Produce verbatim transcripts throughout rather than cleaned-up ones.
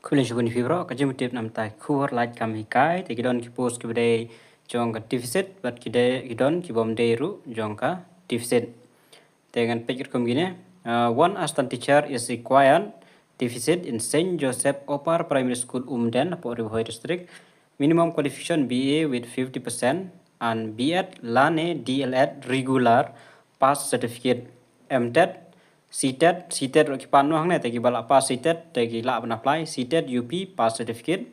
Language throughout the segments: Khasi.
Khublei shibun ïa phi baroh, ka jingtip namar ki khubor lait kam hikai, te ki don ki post kiba dei jong ka deficit, bad ki dei, ki don ki bym dei ruh jong ka deficit. Te ngan peit kum kine, uh, one assistant teacher is required, deficit in Saint Joseph Upper Primary School Umden, hapoh Ri Bhoi District. Minimum qualification B A with fifty percent and B Ed lane D El Ed regular pass certificate, M Ted, C Ted, C Ted ruh ki pan noh hangne, te kiba la pass C Ted te ki lah ban apply, C Ted U P pass certificate.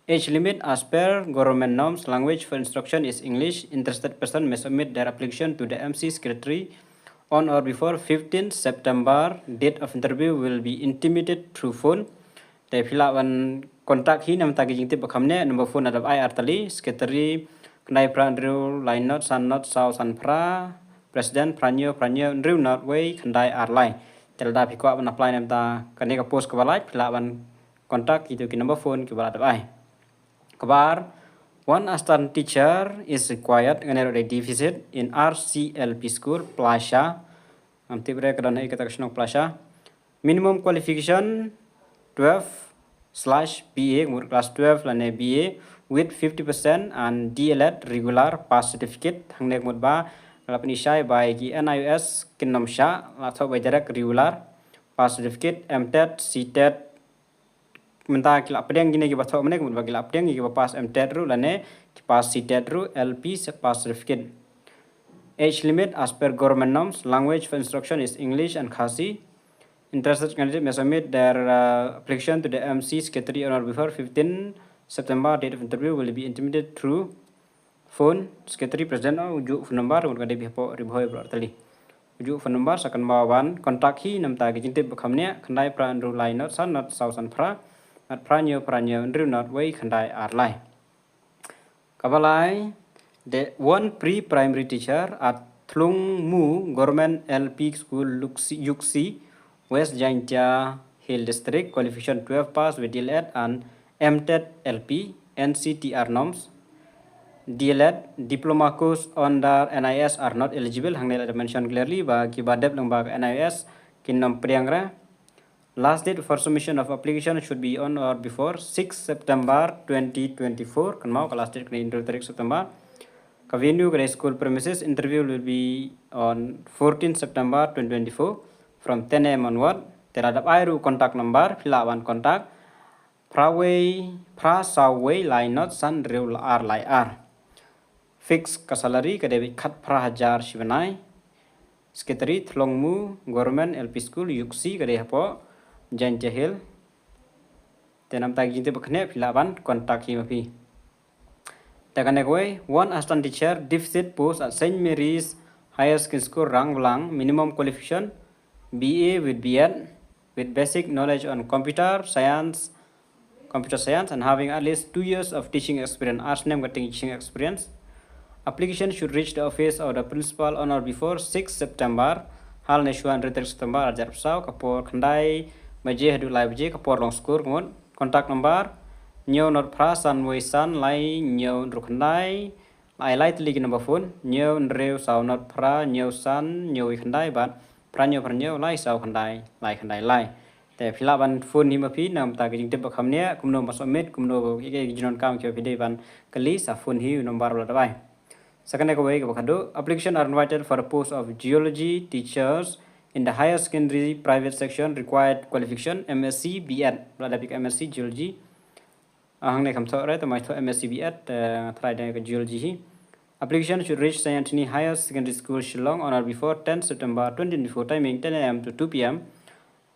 Age limit as per government norms, language for instruction is English. Interested person may submit their application to the M C secretary on or before fifteenth September. Date of interview will be intimated through phone. Te phi lah ban contact hi namar ki jingtip ba kham ne, number phone la dap ai artylli, secretary khyndai phra hynriew lai nod san nod saw san phra, president phra hynñiew phra hynñiew hynriew nod wei khyndai ar lai. Te lada phi kwah ban apply namar kane ka post kaba lait, phi lah ban contact kito ki number phone kiba la dap ai. Kaba ar, one assistant teacher is required, kane ruh dei deficit, in R C L P school Plasha. Ngam tip re ka don ha kata ka shnong Plasha. Minimum qualification twelve slash B A, mut class twelve lane B A with fifty percent and D El Ed regular pass certificate. Hangne mut ba la pynshai bai ki N I O S kin nym shah, la thoh bai direct regular pass certificate, M Ted, C Ted, mynta ki la pdiang kine kiba thoh mynne, mut ba ki la pdiang kiba pass M Ted ruh lane ki pass C Ted ruh, L P pass certificate. Age limit as per government norms, language for instruction is English and Khasi. Interested candidate may submit their uh, application to the M C secretary on or before fifteenth September. Date of interview will be intimated through phone. Secretary president, oh, ujuh phone number, mut ka dei hapoh Ri Bhoi baroh artylli. Ujuh phone number sa kynmaw ban contact hi namar ki jingtip ba kham ne, khyndai phra hynriew lai nod san nod saw san phra, nod phra hynñiew phra hynñiew hynriew nod wei khyndai ar lai. Kaba lai, the one pre-primary teacher at Thlungmu Government L P School, Luksi, Yuksi, West Jaintia Hill District, qualification twelve pass with D El Ed and M Ted L P, N C T R norms. D El Ed, diploma course under N I S are not eligible, hangne la mention clearly ba kiba dep lyngba ka N I S kin nym pdiang re. Last date for submission of application should be on or before sixth September twenty twenty-four. Kynmaw ka last date kane hynriew tarik September. Ka venue ka dei school premises, interview will be on fourteenth September twenty twenty-four from ten A M onward. Te la dap ai ruh contact number, phi lah ban contact phra wei, phra saw wei lai nod san hynriew ar lai ar. Fix ka salary ka dei beit khatphra hajar shi bnai. Secretary, Thlongmu Government L P School, Yuksi, ka dei hapoh Jaintia Hill. Te namar ki jingtip ba kham ne, phi lah ban contact hi ma phi. Te kane kawei, one assistant teacher deficit post at Saint Mary's Higher Secondary School, Rangblang, minimum qualification B A with B Ed with basic knowledge on computer science, computer science and having at least two years of teaching experience, ar snem ka teaching experience. Application should reach the office of the principal on or before sixth September, hal ne shuwa hynriew tarik September, ar hajar arphew saw, ka por khyndai baje haduh lai baje, ka por long skur, kumut. Contact number, hynñiew nod phra san wei san lai hynñiew hynriew khyndai, ai lai tylli ki number phone, hynñiew hynriew saw nod phra hynñiew san hynñiew wei khyndai bad phra hynñiew phra hynñiew lai saw khyndai lai khyndai lai. Te phi lah ban phone hi ma phi, namar ki jingtip ba kham ne, kumno ban submit, kumno ba ki, ki jingdonkam kiba phi dei ban kylli, sa phone hi u number ba la dap ai. Sa kane kawei kaba khatduh, application are invited for a post of geology teachers in the higher secondary private section, required qualification M S C B Ed, ba la dep ïa ka M S C geology. Ah, hangne kham thoh re, te mai thoh M S C B Ed, eh, try da ka geology hi. Application should reach Saint Anthony Higher Secondary School, Shillong on or before tenth September twenty twenty-four, timing ten A M to two P M.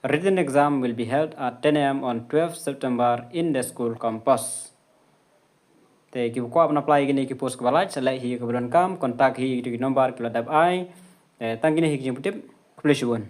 Written exam will be held at ten A M on twelfth September in the school campus. Te kiba kwah ban apply ïa kine ki post kiba lait, sa leh hi kaba donkam, contact hi ïa ki number kiba la dep ai. Te tang kine hi ki jingpyntip, khublei shibun.